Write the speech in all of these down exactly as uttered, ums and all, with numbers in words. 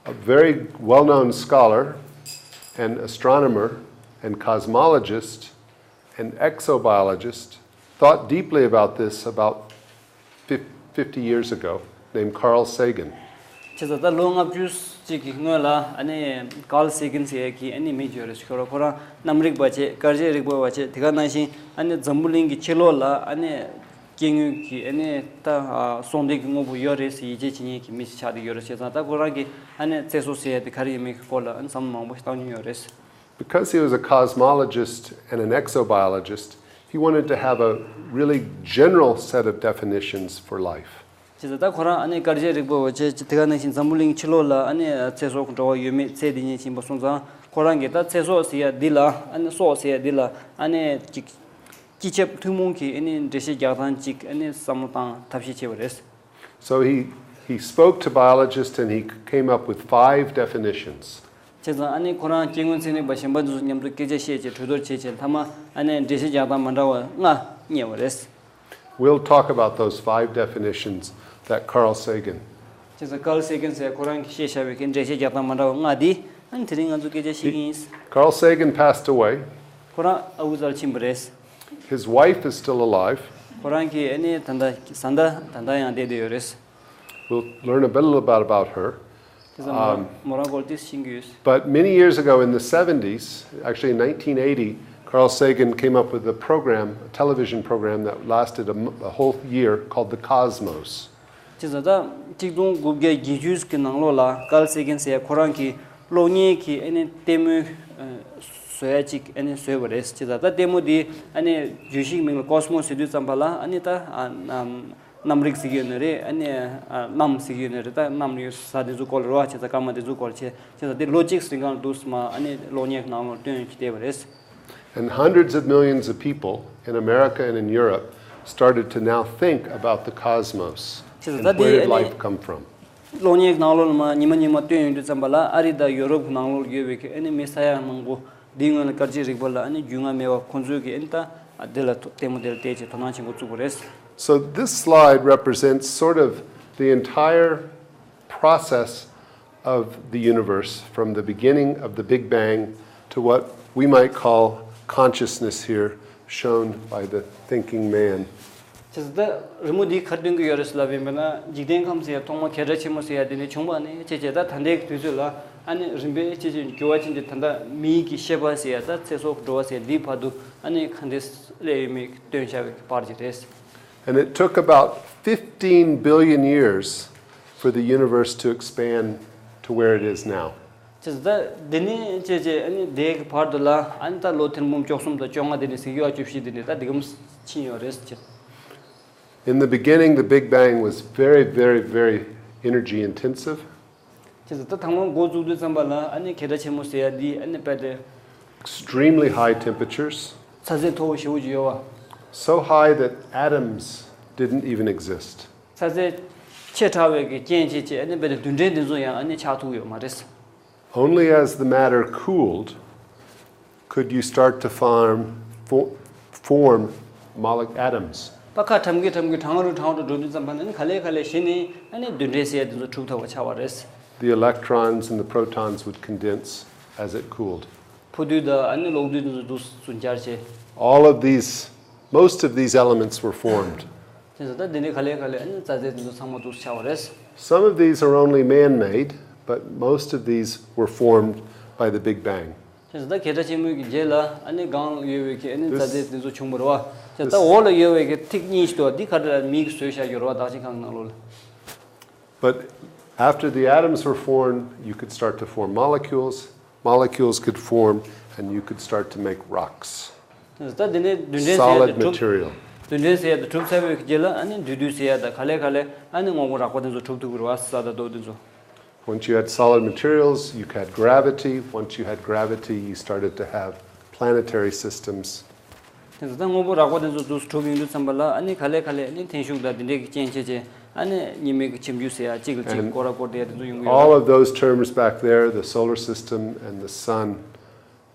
A very well known scholar, an astronomer, and cosmologist, an exobiologist, thought deeply about this about fif- fifty years ago, named Carl Sagan. བྱས་ཙང་ད་ལོ་ལྔ་བཅུ་ཅིག་གི་སྔོན་ལ་ཨ་ནི་Carl Sagan ཟེར་ཡས་ཀྱི་ཨ་ནི་མི་ཅིག་ཡོད་རེད་ཟེར། ཁོ་རང་ཁོ་རང་གནམ་རིག་པ་བྱས། སྐར་དཔྱད་རིག་པ་བ་བྱས། དེ་ག་ནང་བཞིན་ཨ་ནི་འཛམ་བུ་གླིང་གི་ཕྱི་ལོགས་ལ་ཨ་ནི་སྐྱེ་དངོས་ཀྱི་ཨ་ནི་ད་ཨ་སྲོག་ལྡན་གྱི་དངོས་པོ་ཡོད་རེད་ཟེར་ཡིད་ཆེས་བྱེད་མཁན་གྱི་མི་ཞིག་ཆགས་བསྡད་ཡོད་རེད། བྱས་ཙང་ད་ཁོ་རང་གིས་ཨ་ནི་ཚེ་སྲོག་ཟེར་ཡས་དེ་ག་རེ་ཡིན་མིན་གྱི་སྐོར་ལ་ཨ་ནི་བསམ་བློ་མང་པོ་ཞིག་བཏང་མྱོང་ཡོད་རེད། Because he was a cosmologist and an exobiologist, he wanted to have a really general set of definitions for life. བྱས་ཙང་ད་ཁོ་རང་ཨ་ནི་སྐར་དཔྱད་རིག་པ་བ་བྱས། དེ་ག་ནང་བཞིན་འཛམ་བུ་གླིང་ཕྱི་ལོགས་ལ་ཨ་ནི་ཚེ་སྲོག་གི་འབྲེལ་བ་ཡོད་མེད་ཚད་དེ་ཉིད་ཡིན་པ་སོང་ཙང་། ཁོ་རང་གིས་ད་ཚེ་སྲོག་ཟེར་ཡ་འདི་ལ་ཨ་ནི་སྲོག་ཟེར་ཡ་འདི་ལ་ཨ་ནི་ཅིག་སྤྱི་ཁྱབ་ཐུན་མོང་གི་ཨ་ནི་འགྲེལ་བཤད་རྒྱག་སྟངས་ཅིག་ཨ་ནི་བསམ་བློ་བཏང་ཐབས་ཤེས་བྱས་པ་རེད། So he, he spoke to biologists and he came up with five definitions. བྱས་ཙང་ཨ་ནི་ཁོ་རང་སྐྱེ་དངོས་ཚན་རིག་པ་གཞན་པ་ཚོ་མཉམ་དུ་སྐད་ཆ་བཤད་བྱས་གྲོས་བསྡུར་བྱས་བྱས། མཐའ་མ་ཨ་ནི་འགྲེལ་བཤད་རྒྱག་སྟངས་མ་འདྲ་བ་ལྔ་རྙེད་པ་རེད། We'll talk about those five definitions that Carl Sagan. བྱས་ཙང་Carl Sagan ཟེར་ཁོ་རང་གིས་བཤད་བཞག་པའི་གི་འགྲེལ་བཤད་རྒྱག་སྟངས་མ་འདྲ་བ་ལྔ་འདི་ཨ་ནི་དེ་རིང་ང་ཚོ་སྐད་ཆ་བཤད་ཀྱི་ཡིན། Carl Sagan passed away. ཁོ་རང་ཨ་ཁུ་ཚར་ཕྱིན་པ་རེད། His wife is still alive. ཁོ་རང་གི་ཨ་ནི་ད་ལྟ་བཟའ་ཟླ་ད་ལྟ་ཡང་བསྡད་བསྡད་ཡོད་རེད། We'll learn a little bit about her. དེ་ཙམ་མོ་རང་སྐོར་ཏིས་ཤིང་གི་ཡོད། But many years ago in the seventies, actually in nineteen eighty, Carl Sagan came up with a program, a television program that lasted a, m- a whole year called The Cosmos. དེ་ཙམ་ད་གཅིག་སྟོང་དགུ་བརྒྱ་བརྒྱད་ཅུ་གི་ནང་ལོགས་ལ་Carl Sagan ཟེར་ཁོ་རང་གིས་གློག་བརྙན་གྱི་ཨ་ནི་ལྟད་མོ་བཟོ་ཡ་གཅིག་ཨ་ནི་བཟོས་པ་རེད། དེ་ཙམ་ད་ལྟད་མོ་དེ་ཨ་ནི་བརྗོད་གཞིའི་མིང་ལ་Cosmos ཟེར་དུས་ཙམ་པ་ལ་ཨ་ནི་ད་ཨ་ནམ་གནམ་རིག་ཟེར་གྱི་ཡོད་ནི་རེད། ཨ་ནི་ཨ་གནམ་ཟེར་གྱི་ཡོད་ནི་རེད། ད་གནམ་ཡོད་ས་དེ་ཚོ་སྐོར་ལ་རེད་བ། བྱས་ཙང་སྐར་མ་དེ་ཚོ་སྐོར་བྱས། བྱས་ཙང་དེ་ལོ་གཅིག་རིང་གང་འདུག་སེ་མར་ཨ་ནི་གློག་བརྙན་གྱི་ནང་ལོགས་སྟོན་བྱས་བསྡད་པ་རེད། And hundreds of millions of people in America and in Europe started to now think about the cosmos Chis and that where the- did life come from. གློག་བརྙན་གྱི་ནང་ལོགས་ལ་མར་ཉི་མ་ཉི་མ་སྟོན་ཡོང་དུས་ཙམ་པ་ལ་ཨ་རི་དང་ཡོ་རོབ་ཀྱི་ནང་ལོགས་ལ་ཡོད་པའི་གི་ཨ་ནི་མི་ས་ཡ་མང་པོ་འདིའི་སྔོན་ལ་སྐར་དཔྱད་རིག་པ་ལ་ཨ་ནི་རྒྱུས་མངའ་མེད་པ་ཁོང་ཚོས་གི་ཨ་ནི་ད་འདི་ལ་ལྟད་མོ་དེ་ལ་བལྟས་བྱས་དོ་སྣང་བྱེད་འགོ་བཙུགས་པ་རེད། So this slide represents sort of the entire process of the universe, from the beginning of the Big Bang to what we might call consciousness here, shown by the thinking man. བྱས་ཙང་ད་རི་མོ་འདིས་ག་རེ་སྟོན་གྱི་ཡོད་རེད་ཟེར་ལབ་པ་ཡིན་པ་ན། འཇིག་རྟེན་ཁམས་ཟེར་ཡ་ཐོག་མ་གད་སྒྲ་ཆེན་མོ་ཟེར་ཡ་འདི་ནས་བྱུང་བ་ནས་བྱས་བྱས་ད་ད་ལྟའི་དུས་ཚོད་ལ་ཨ་ནི་རིམ་པས་བྱས་བྱས་འགྱུར་བ་ཕྱིན་བྱས་ད་ལྟ་མིའི་གི་ཤེས་པ་ཟེར་ཡ་ད་ཚེ་སྲོག་འགྲོ་བ་ཟེར་འདིའི་བར་དུ་ཨ་ནི་ག་འདྲས་སླེབས་ཡོད་མེད་སྟོན་བྱ་བའི་གི་པར་ཅིག་རེད། And it took about fifteen billion years for the universe to expand to where it is now. བྱས་ཙང་ད་འདི་ནས་བྱས་བྱས་ཨ་ནི་དེའི་གི་བར་དུ་ལ་ཨ་ནི་ད་ལོ་ཐེར་འབུམ་བཅུ་གསུམ་དང་བཅོ་ལྔ་འདི་ནས་ཟེར་གྱི་ཡོད། བཅུ་བཞི་འདི་ནས་ད་འདི་གམ་ཕྱིན་ཡོད་རེད་ཟེར། In the beginning, the Big Bang was very, very, very energy intensive, བྱས་ཙང་ད་ཐང་མ་འགོ་བཙུགས་དུས་ཙམ་པ་ལ་ཨ་ནི་གད་སྒྲ་ཆེན་མོ་ཟེར་ཡ་འདི་ཨ་ནི་དཔེ་དེ། extremely high temperatures, ཚ་ཚད་མཐོ་བོ་ཞེ་པོ་ཅིག་ཡོད་བ། so high that atoms didn't even exist. ཚ་ཚད་ཆེ་དྲགས་པའི་གི་རྐྱེན་བྱས་བྱས་ཨ་ནི་དཔེ་དེ་རྡུལ་ཕྲན་འདི་ཚོ་ཡང་ཨ་ནི་ཆགས་ཐུབ་ཡོད་མ་རེད། Only as the matter cooled could you start to farm, fo- form molecular atoms. པ་ཁ་ཁྲམ་གི་ཁྲམ་གི་གྲང་རུ་གྲང་རུ་འགྲོ་དུས་ཙམ་པ་ནི་ཨ་ནི་ག་ལེ་ག་ལེ་གཞི་ནས་ཨ་ནི་རྡུལ་ཕྲན་ཟེར་ཡ་འདི་ཚོ་གྲུབ་ཐུབ་པ་ཆགས་པ་རེད། The electrons and the protons would condense as it cooled. འཕུར་རྡུལ་དང་ཨ་ནི་གློག་རྡུལ་འདི་ཚོ་འདུག་སུ་འབྱར་བྱས། All of these, most of these elements were formed. བྱས་ཙང་ད་འདི་ནས་ག་ལེ་ག་ལེ་ཨ་ནི་རྩ་རྫས་འདི་ཚོ་ཚང་མ་འདུག་སུ་ཆགས་པ་རེད། Some of these are only man made, but most of these were formed by the Big Bang. བྱས་ཙང་ད་གད་སྒྲ་ཆེན་མོའི་གི་རྗེས་ལ་ཨ་ནི་སྒང་ལ་ཡོད་པའི་གི་ཨ་ནི་རྩ་རྫས་འདི་ཚོ་བྱུང་བ་རེད་བ། བྱས་ཙང་ད་འོག་ལ་ཡོད་པའི་གི་ཐིག་གཉིས་ཤིག་འདུག་འདི་ག་རེ་ལ་མིས་གི་བཟོས་བཞག་ཡོད་རེད་བ། བདག་གཞན་གང་གི་ནང་ལོགས་ལ། But after the atoms were formed, you could start to form molecules. Molecules could form, and you could start to make rocks. ད་དེ་ནས་རྡུལ་ཕྲན་ཟེར་ཡ་དེ་གྲུབ། རྡུལ་ཕྲན་ཟེར་ཡ་དེ་གྲུབ་ཚར་བའི་རྗེས་ལ་ཨ་ནི་འདུས་རྡུལ་ཟེར་ཡ་དང་ག་ལེ་ག་ལེ་ཨ་ནི་དངོས་པོ་རགས་པ་དེ་ཚོ་གྲུབ་ཐུབ་ཀྱི་རེད་བ། ས་དང་རྡོ་དེ་ཚོ། Once you had solid materials, you had gravity. Once you had gravity, you started to have planetary systems. དེ་ཚོ་ད་དངོས་པོ་རགས་པ་དེ་ཚོ་འདུག་སུ་གྲུབ་ཡོང་དུས་ཙམ་པ་ལ་ཨ་ནི་ག་ལེ་ག་ལེ་ཨ་ནི་འཐེན་ཤུགས་དང་དེ་འདྲས་ཀྱི་རྐྱེན་བྱས་བྱས་ཨ་ནི་ཉི་མའི་གི་ཁྱིམ་རྒྱུད་ཟེར་ཡ་གཅིག་ལ་གཅིག་སྐོར་ར་སྐོར་བསྡད་ཡ་དེ་ཚོ་ཡོང་གི་ཡོད། All of those terms back there, the solar system and the sun,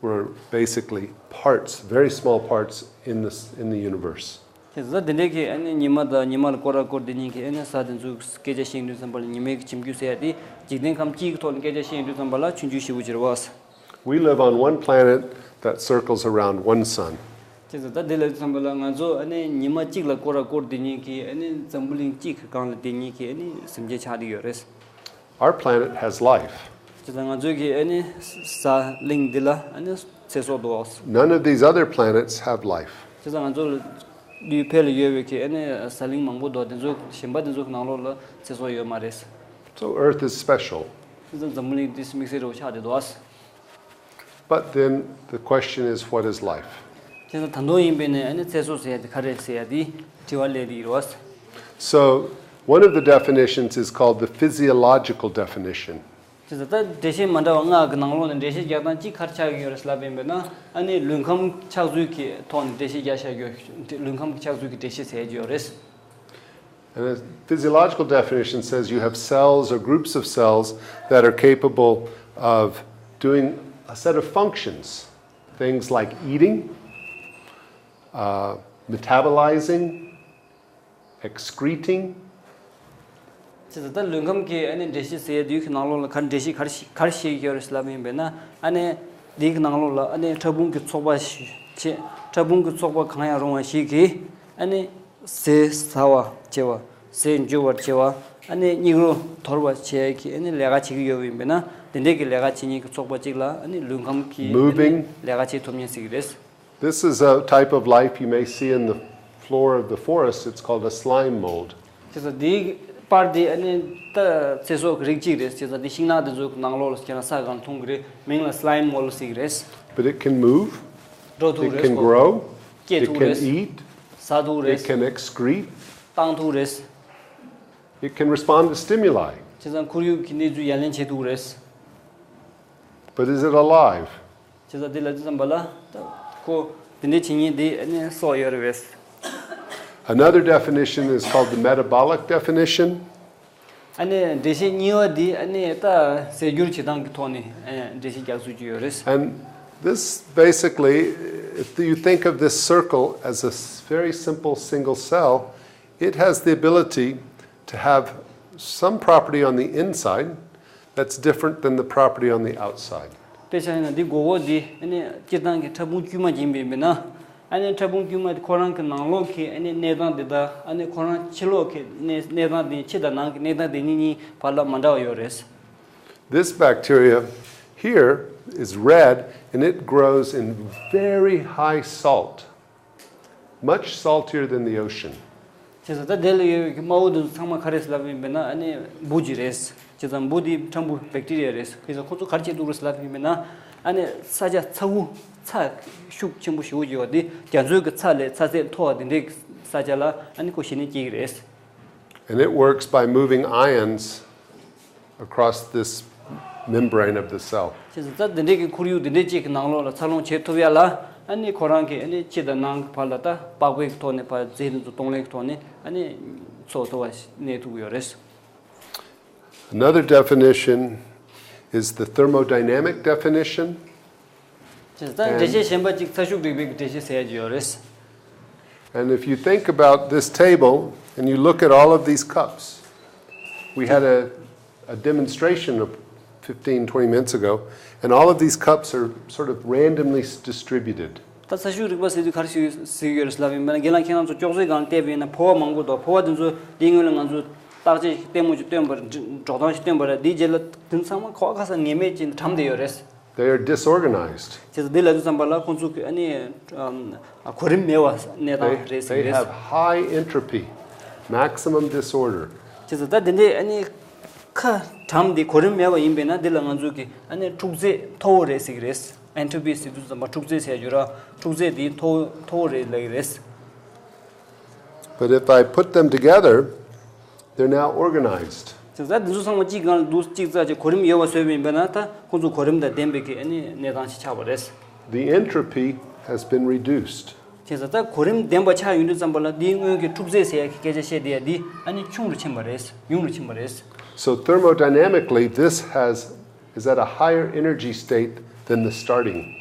were basically parts, very small parts in this, in the universe. གཟའ་དེ་འདྲའི་གི་ཨ་ནི་ཉི་མ་དང་ཉི་མ་ལ་སྐོར་ར་སྐོར་དེ་གཉིས་ཀྱི་ཨ་ནི་གཟའ་དེ་ཚོ་སྐད་ཆ་བཤད་དུས་ཙམ་པ་ལ་ཉི་མའི་གི་འཇིབ་རྒྱུ་ཟེར་ཡ་དེ་འཇིག་རྟེན་ཁམས་གཅིག་གི་ཐོག་ནས་སྐད་ཆ་བཤད་དུས་ཙམ་པ་ལ་ཆུང་ཆུང་ཞེ་པོ་ཅིག་རེད་བ། We live on one planet that circles around one sun. བྱས་ཙང་ད་དེ་ལ་ཙམ་པ་ལ་ང་ཚོ་ཨ་ནི་ཉི་མ་གཅིག་ལ་སྐོར་ར་སྐོར་དེ་གཉིས་ཀྱི་ཨ་ནི་འཛམ་བུ་གླིང་གཅིག་གི་སྒང་ལ་དེ་གཉིས་ཀྱི་ཨ་ནི་སེམས་ཅན་ཆགས་བསྡད་ཡོད་རེད། Our planet has life. བྱས་ཙང་ང་ཚོའི་གི་ཨ་ནི་གཟའ་གླིང་འདི་ལ་ཨ་ནི་ཚེ་སྲོག་འདུག None of these other planets have life. བྱས་ཙང་ང་ཚོ་ལ་ཡུལ་ཕལ་ལ་ཡོད་པའི་གི་ཨ་ནི་གཟའ་གླིང་མང་པོ་འདུག་དེ་ཚོ་གཞན་པ་དེ་ཚོ་གི་ནང་ལོགས་ལ་ཚེ་སྲོག་ཡོད་མ་རེད། So Earth is special. བྱས་ཙང་འཛམ་བུ་གླིང་འདི་དམིགས་བསལ་རེ་བ་ཆགས་བསྡད་འདུག But then the question is, what is life? དེ་ཚོ་ད་དུང་ཡིན་པས་ནས་ཨ་ནི་ཚེ་སྲོག་ཟེར་ཡ་དེ་ག་རེད་ཟེར་ཡ་དེ་དྲི་བ་སླེབས་དེ་ཡིན་རོགས། So, one of the definitions is called the physiological definition. དེ་ཚོ་ད་འགྲེལ་བཤད་མ་འདྲ་བ་ལྔ་གི་ནང་ལོགས་ནས་འགྲེལ་བཤད་རྒྱག་སྟངས་གཅིག་ག་རེ་ཆགས་ཀྱི་ཡོད་རེད་ལབ་ཡིན་པས་ན་ཨ་ནི་ལུས་ཁམས་ཆགས་ཚུལ་གྱི་ཐོག་ནས་འགྲེལ་བཤད་རྒྱག་བཞག་ཡོད། ལུས་ཁམས་ཆགས་ཚུལ་གྱི་འགྲེལ་བཤད་ཟེར་གྱི་ཡོད་རེད། And the physiological definition says you have cells or groups of cells that are capable of doing a set of functions, things like eating, uh, metabolizing, excreting. དེ་ཚོ་ད་ལུས་ཁམས་ཀྱི་ཨ་ནི་འགྲེལ་བཤད་ཟེར་ཡ་དེའི་ནང་ལོགས་ལ་ག་རེ་འགྲེལ་བཤད་ག་རེ་ག་རེ་བཤད་ཀྱི་ཡོད་རེད་ལབ་ཡིན་པས་ན་ཨ་ནི་དེའི་ནང་ལོགས་ལ་ཨ་ནི་ཕྲ་ཕུང་གི་ཚོགས་པ་ཞིག་ཕྲ་ཕུང་གི་ཚོགས་པ་གང་ཡང་རུང་བ་ཞིག་གིས་ཨ་ནི་ཟས་ཟ་བར་བྱེད་པ། ཟས་འཇུ་བར་བྱེད་པ། ཨ་ནི་སྙིགས་རོ་དོར་བར་བྱེད་ཀྱི་ཨ་ནི་ལས་ཀ་བྱེད་ཀྱི་ཡོད་པ་ཡིན་པས་ན་དེ་འདྲའི་གི་ལས་ཀ་བྱེད་མཁན་གྱི་ཚོགས་པ་གཅིག་ལ་ཨ་ནི་ལུས་ཁམས་ཀྱི་ཨ་ནི་Moving. ལས་ཀ་བྱེད་ཐུབ་མཁན་ཟེར་གྱི་རེད། This is a type of life you may see in the floor of the forest. It's called a slime mold. དེ་ཚོ་དེའི་པར་དེ་ཨ་ནི་ད་ཚེ་སྲོག་གི་རིགས་གཅིག་རེད། དེ་ཚོ་དེ་ཤིང་ནགས་དེ་ཚོའི་ནང་ལོགས་ལ་ཁྱེད་རང་ས་གང་མཐོང་གི་རེད། མིང་ལ་slime mold ཟེར་གྱི་རེད། But it can move, འགྲོ་ཐུབ་it རེད། can grow, སྐྱེ་it ཐུབ་can རེད། eat, ཟ་ཐུབ་རེད། it can excrete, བཏང་ཐུབ་རེད། it can respond to stimuli. བྱས་ཙང་ཁོར་ཡུག་གི་གནས་ཚུལ་ཡ་ལན་བྱེད་ཐུབ་རེད། But is it alive? བྱས་ཙང་དེ་ལ་དེ་ཙམ་པ་ལ་ད་ཁོ་དེ་འདྲའི་བྱེད་མཁན་དེ་ཨ་ནི་སྲོག་ཡོད་རེད་པས། Another definition is called the metabolic definition. ཨ་ནི་འགྲེལ་བཤད་གཉིས་པ་འདི་ཨ་ནི་ད་ཟས་བསྒྱུར་བྱེད་སྟངས་ཀྱི་ཐོག་ནས་ཨ་འགྲེལ་བཤད་རྒྱག་ཚུལ་ཅིག་ཡོད་རེད། And this basically, if you think of this circle as a s- very simple single cell, it has the ability to have some property on the inside that's different than the property on the outside. དཔེ་ཆ་ཡིན་ན་འདི་མགོ་བོ་འདི་ཨ་ནི་སྤྱིར་བཏང་གི་ཕྲ་ཕུང་དཀྱུས་མ་ཡིན་པས་མིན་ན། ཨ་ནི་ཕྲ་ཕུང་དཀྱུས་མ་དེ་ཁོ་རང་གི་ནང་ལོགས་ཀྱི་ཨ་ནི་གནས་སྟངས་དེ་དང་ཨ་ནི་ཁོ་རང་ཕྱི་ལོགས་ཀྱི་གནས་གནས་སྟངས་དེ་ཕྱི་དང་ནང་གི་གནས་སྟངས་དེ་གཉིས་གཉིས་བར་ལ་མ་འདྲ་བ་ཡོད་རེད། This bacteria here is red and it grows in very high salt, much saltier than the ocean. བྱས་ཙང་ད་དེ་ལ་ཡོད་པའི་དམར་པོ་དེ་ཚོ་ཚང་མ་ག་རེ་ལབ་ཡིན་པས་ན་ཨ་ནི་འབུ་ཅིག་རེད། བྱས་ཙང་འབུ་དེ་ཕྲ་འབུ་བེག་ཏི་རི་ཡ་རེད། བྱས་ཙང་ཁོ་ཚོ་ག་རེ་བྱེད་འདུག་རེད་ལབ་ཡིན་པས་ན་ཨ་ནི་ས་ཆ་ཚ་བོ་ཚ་ཤུགས་ཆེན་པོ་ཞེ་པོ་ཅིག་ཡོད་དེ་རྒྱ་མཚོའི་གི་ཚ་ལས་ཚ་ཚད་མཐོ་བ་དེ་འདྲའི་ས་ཆ་ལ་ཨ་ནི་ཁོ་གཞི་ནས་སྐྱེ་གི་རེད། And it works by moving ions across this membrane of the cell. བྱས་ཙང་ད་འདི་འདྲའི་གི་ཁོར་ཡུག་འདི་འདྲའི་གཅིག་གི་ནང་ལོགས་ལ་འཚར་ལོངས་བྱེད་ཐུབ་ཡ་ལ་ཨ་ནི་ཁོ་རང་གི་ཨ་ནི་ཕྱི་དང་ནང་གི་བར་ལ་ད་པགས་པའི་ཐོག་ནས་ཕར་རྫས་འདི་ཚོ་གཏོང་ལེན་གྱི་ཐོག་ནས་ཨ་ནི་འཚོ་ཐུབ་པ་གནས་ཐུབ་ཀྱི་ཡོད་རེད། Another definition is the thermodynamic definition. བྱས་ཙང་འགྲེལ་བཤད་གཞན་པ་གཅིག་ཚ་ཤུགས་རིག་པའི་གི་འགྲེལ་བཤད་ཟེར་ཡ་ཅིག་ཡོད་རེད། And if you think about this table and you look at all of these cups, we had a, a demonstration of fifteen, twenty minutes ago, and all of these cups are sort of randomly s- distributed. ད་ཚ་ཤུགས་རིག་པ་ཟེར་དུས་ག་རེ་ཞིག་ཟེར་གྱི་ཡོད་རེད་ལབ་ཡིན་པ་ན་རྒན་ལགས་ཁྱེད་རང་ཚོ་ཅོག་ཙེའི་སྒང་བལྟས་པ་ཡིན་ན་ཕོར་པ་མང་པོ་འདུག་ཕོར་པ་དེ་ཚོ་དེའི་སྔོན་ལ་ང་ཚོ་བརྟག་དཔྱད་ལྟད་མོ་ཅིག་སྟོན་པ་རེད། འགྲོ་སྟངས་ཤིག་སྟོན་པ་རེད། དེའི་རྗེས་ལ་དེ་ཚང་མ་ག་པར་ག་ས་ངེས་མེད་ཅིག་གྲམ་བསྡད་ཡོད་རེད། They are disorganized. བྱས་ཙང་འདི་ལབ་དུས་ཙམ་པ་ལ་ཁོང་ཚོ་གི་ཨ་ནི་ཨམ་གོ་རིམ་མེད་པ་གནས་སྟངས་རེད་ཟེར་གྱི་རེད། They have high entropy, maximum disorder. བྱས་ཙང་ད་འདི་འདྲའི་ཨ་ནི་ཁ་གྲམ་འདི་གོ་རིམ་མེད་པ་ཡིན་པས་ན་འདི་ལ་ང་ཚོ་གི་ཨ་ནི་འཁྲུག་རྩོད་མཐོ་བོ་རེད་ཟེར་གྱི་རེད། ཨེན་ཊོ་པི་ཟེར་དུས་ཙམ་པ་འཁྲུག་རྩོད་ཟེར་རྒྱུ་ར་འཁྲུག་རྩོད་འདི་མཐོ་མཐོ་བོ་རེད་ལབ་ཀྱི་རེད། But if I put them together, they're now organized. བྱས་ཙང་འདི་ཚོ་ཚང་མ་གཅིག་སྒང་ལ་འདུག་གཅིག་རྩ་ཆེ་གོ་རིམ་ཡོད་པ་བཟོས་པ་ཡིན་པས་ན་ད་ཁོང་ཚོ་གོ་རིམ་དང་ལྡན་པའི་གི་ཨ་ནི་གནས་སྟངས་ཤིག་ཆགས་པ་རེད། The entropy has been reduced. བྱས་ཙང་ད་གོ་རིམ་ལྡན་པ་ཆགས་ཡོང་དུས་ཙམ་པ་ལ་འདིའི་སྔོན་གྱི་འཁྲུག་རྩོད་ཟེར་ཡ་གི་སྐད་ཆ་བཤད་བསྡད་ཡ་འདི་ཨ་ནི་ཆུང་རུ་ཕྱིན་པ་རེད། ཉུང་རུ་ཕྱིན་པ་རེད། So thermodynamically, this has is at a higher energy state than the starting.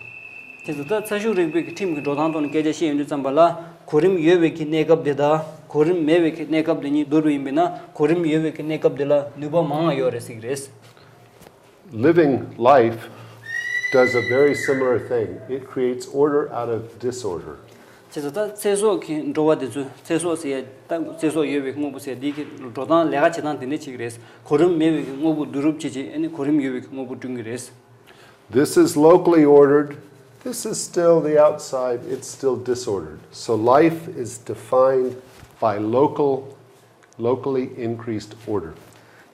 དེ་ཚོ་ད་ཚ་ཤུགས་རིག་པའི་གི་ཁྲིམས་ཀྱི་འགྲོ་སྟངས་ཐོག་ནས་སྐད་ཆ་བཤད་ཡོང་དུས་ཙམ་པ་ལ། གོ་རིམ་ཡོད་པའི་གི་གནས་སྐབས་དེ་དང་གོ་རིམ་མེད་པའི་གི་གནས་སྐབས་དེ་གཉིས་བསྡུར་བ་ཡིན་པས་ན། གོ་རིམ་ཡོད་པའི་གི་གནས་སྐབས་དེ་ལ་ནུས་པ་མང་བ་ཡོད་རེད་ཟེར་གི་རེད། Living life does a very similar thing. It creates order out of disorder. བྱས་ཙང་ད་ཚེ་སྲོག་གི་འགྲོ་བ་དེ་ཚོ། ཚེ་སྲོག་ཟེར་ཡ་ད་ཚེ་སྲོག་ཡོད་པའི་དངོས་པོ་ཟེར་ཡ་འདི་གི་འགྲོ་སྟངས་ལས་ཀ་བྱེད་སྟངས་དེ་འདྲ་བྱེད་ཀྱི་རེད། གོ་རིམ་མེད་པའི་གི་དངོས་པོ་བསྡུ་རུབ་བྱེད་བྱེད་ཨ་ནི་གོ་རིམ་ཡོད་པའི་གི་དངོས་པོ་བསྐྲུན་གྱི་རེད། This is locally ordered. This is still the outside. It's still disordered. So life is defined by local, locally increased order.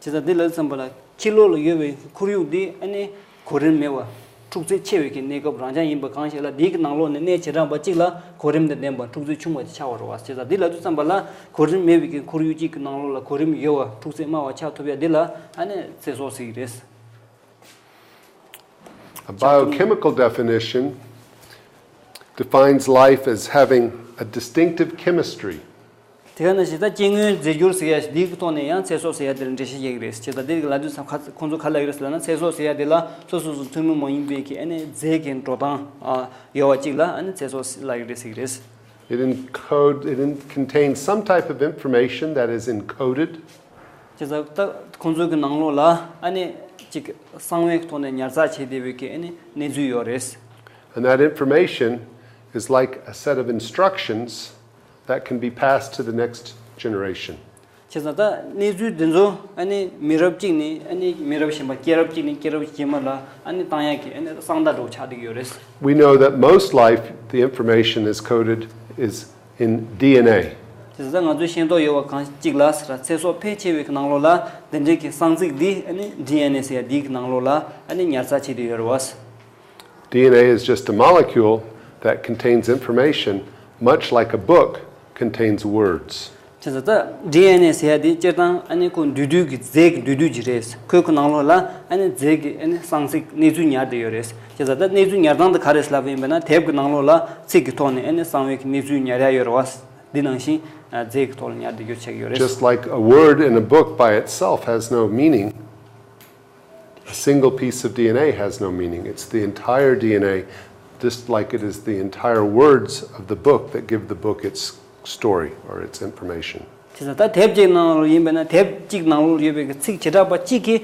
བྱས་ཙང་འདི་ལ་བསམ་པ་ལ་ཕྱི་ལོགས་ལ་ཡོད་པའི་ཁོར་ཡུག་འདི་ཨ་ནི་གོ་རིམ་མེད་པ་འཁྲུག་རྩོད་ཆེ་བའི་གི་གནས་སྐབས་རང་རྐྱང་ཡིན་པ་གང་ཞིག་ལ། འདིའི་གི་ནང་ལོགས་ནས་གནས་བྱེ་བྲག་པ་གཅིག་ལ་གོ་རིམ་དང་ལྡན་པ་འཁྲུག་རྩོད་ཆུང་བ་ཅིག་ཆགས་པ་རེད་བ། བྱས་ཙང་འདི་ལབ་དུས་ཙམ་པ་ལ་གོ་རིམ་མེད་པའི་གི་ཁོར་ཡུག་གཅིག་གི་ནང་ལོགས་ལ་གོ་རིམ་ཡོད་པ་འཁྲུག་རྩོད་དམའ་བ་ཆགས་ཐུབ་ཡ་འདི་ལ་ཨ་ནི་ཚེ་སྲོག་ཟེར་གི་རེད། A biochemical definition defines life as having a distinctive chemistry. དེ་ག་ནང་བཞིན་ད་སྐྱེ་དངོས་རྫས་འགྱུར་ཟེར་ཡ་ཞིག་འདིའི་ཐོག་ནས་ཡང་ཚེ་སྲོག་ཟེར་ཡ་དེ་ལ་འགྲེལ་བཤད་རྒྱག་གི་རེད། བྱས་ཙང་འདི་ལ་དུས་ཙམ་ཁ་ཁོང་ཚོ་ག་ལབ་ཀྱི་རེད་ཟེར་ལབ་ན། ཚེ་སྲོག་ཟེར་ཡ་དེ་ལ་སོ་སོ་སོ་ཐུན་མོང་མ་ཡིན་པའི་གི་ཨ་ནི་རྫས་ཀྱི་འགྲོ་སྟངས་ཨ་ཡོད་པ་གཅིག་ལ་ཨ་ནི་ཚེ་སྲོག་ལབ་ཀྱི་རེད་ཟེར་གྱི་རེད། It encode, it contains some type of information that is encoded. བྱས་ཙང་ད་ཁོང་ཚོའི་གི་ནང་ལོགས་ལ་ཨ་ནི་གཅིག་གསང་བའི་ཐོག་ནས་ཉར་ཚགས་བྱས་བསྡད་པའི་གི་ཨ་ནི་གནས་ཚུལ་ཡོད་རེད། And that information is like a set of instructions that can be passed to the next generation. བྱས་ཙང་ད་གནས་ཚུལ་འདི་ཚོ་ཨ་ནི་མི་རབས་གཅིག་ནས་ཨ་ནི་མི་རབས་གཞན་པ། སྐྱེས་རབས་གཅིག་ནས་སྐྱེས་རབས་རྗེས་མ་ལ་ཨ་ནི་བཏང་ཡག་གི་ཨ་ནི་གསང་བརྡ་འདྲ་བོ་ཆགས་བསྡད་ཀྱི་ཡོད་རེད། We know that most life, the information is coded is in D N A. བྱས་ཙང་ང་ཚོས་ཤེས་རྟོགས་ཡོད་པ་གང་གཅིག་ལ་ཟེར། ཚེ་སྲོག་ཕལ་ཆེ་བའི་གི་ནང་ལོགས་ལ་འདི་འདྲའི་གི་གསང་ཚིག་འདི་ཨ་ནི་ཌི་ཨེན་ཨེ་ཟེར་ཡ་འདིའི་གི་ནང་ལོགས་ལ་ཨ་ནི་ཉར་ཚགས་བྱས་བསྡད་ཡོད་རེད་བ། D N A is just a molecule that contains information, much like a book contains words. བྱས་ཙང་ད་ཌི་ཨེན་ཨེ་ཟེར་ཡ་དེ་སྤྱིར་བཏང་ཨ་ནི་ཁོ་འདུས་རྡུལ་གྱི་རྫས་ཀྱི་འདུས་རྡུལ་ཅིག་རེད། ཁོའི་གི་ནང་ལོགས་ལ་ཨ་ནི་རྫས་ཀྱི་ཨ་ནི་གསང་ཚིག་གནས་ཚུལ་ཉར་བསྡད་ཡོད་རེད། བྱས་ཙང་ད་གནས་ཚུལ་ཉར་སྟངས་དེ་ག་རེ་ལབ་པ་ཡིན་པ་ན། དེབ་ཀྱི་ནང་ལོགས་ལ་ཚིག་གི་ཐོག་ནས་ཨ་ནི་གསང་བའི་གི་གནས་ཚུལ་ཉར་ཡ་ཡོད་རེད་བ། འདི་ནང་བཞིན་རྫས་ཀྱི་ཐོག་ལ་ཉར་བསྡད་རྒྱུ་ཆགས་ཀྱི་ཡོད་རེད། Just like a word in a book by itself has no meaning, a single piece of D N A has no meaning. It's the entire D N A, just like it is the entire words of the book that give the book its story or its information. བྱས་ཙང་ད་དེབ་ཅིག་ནང་ལ་ཡིན་པས་ན། དེབ་ཅིག་ནང་ལ་ཡོད་པའི་གི་ཚིག་བྱེ་བྲག་པ་གཅིག་གིས་